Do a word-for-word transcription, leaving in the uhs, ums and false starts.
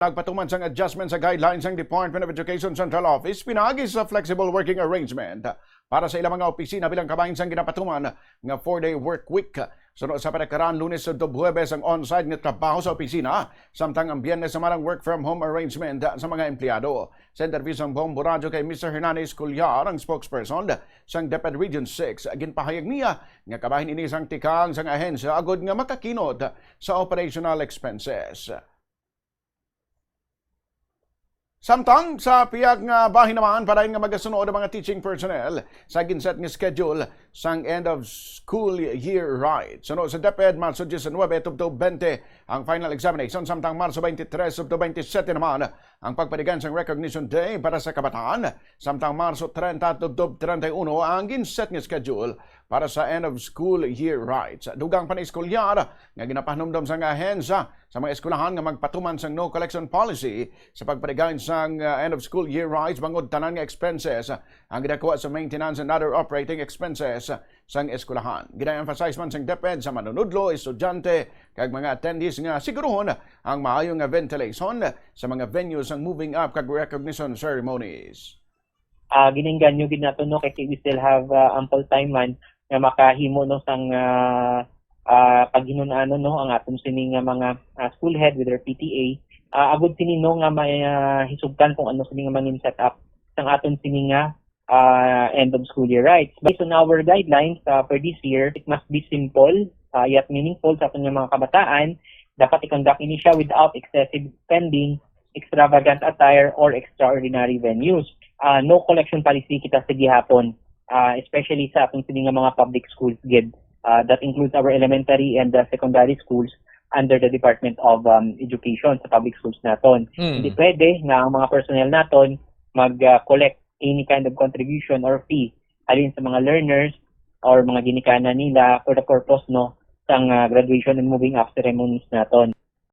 Nagpatuman sang adjustment sa guidelines ang Department of Education Central Office pinaagi sa flexible working arrangement para sa ilang mga opisina bilang kabahin sang ginapatuman nga four-day work week. Suno sa panagkaraan, Lunes tubtob Huwebes ang on-site nga trabaho sa opisina, samtang ang Biyernes naman ang work from home arrangement sa mga empleyado. Sa interview sang Bombo Radyo kay Mister Hernandez Colliar, ang spokesperson sang DepEd Region six, ginpahayag niya nga kabahin ini sang tikang sang ahensya agud nga makakinot sa operational expenses. Samtang sa pihak nga bahin naman, padayon nga magasunod ang mga teaching personnel sa ginset nga schedule sang end of school year rites. Suno sa DepEd, Marso diecinuebe tubtob twenty ang final examination, samtang Marso twenty-three tubtob twenty-seven naman ang pagpanigan sang Recognition Day para sa kabataan, samtang Marso treinta tubtob treinta y uno ang ginset nga schedule para sa end of school year rites. Dugang pa ni eskolyar nga ginapahanumdom sang ahensya sa mga eskwelahan nga magpatuman sang no collection policy sa pagpanigan sang, uh, end of school year rites bangod tanan nga expenses ang ginakuha sa maintenance and other operating expenses sang eskwelahan. Gina-emphasize man sang DepEd sa manunudlo, estudyante, kag mga attendees nga siguruhon ang maayo nga ventilation sa mga venues sang moving up kag recognition ceremonies. Ah, ginainganyo gid nato, no, kay we still have, ah, ample time man nga makahimo, no, sang, ah, ah, paghinun-anon, no, ang aton sini nga mga, ah, school head with their P T A. Ah, agud sini, no, nga may, ah, hisugtan kung ano sini nga mangin set up sang aton sini nga, ah, end of school year rites. Based on our guidelines, ah, for this year, it must be simple, ah, yet meaningful sa aton nga mga kabataan. Dapat i-conduct ini siya without excessive spending, extravagant attire, or extraordinary venues. Ah, no collection policy kita sa gihapon, ah, especially sa atong sini nga mga public schools gid. Ah, that includes our elementary and, ah, secondary schools under the Department of, um, Education sa public schools naton. Mm. Hindi pwede nga ang mga personnel naton mag, ah, collect any kind of contribution or fee halin sa mga learners or mga ginikanan nila for the purpose, no, sang, ah, graduation and moving up ceremonies naton.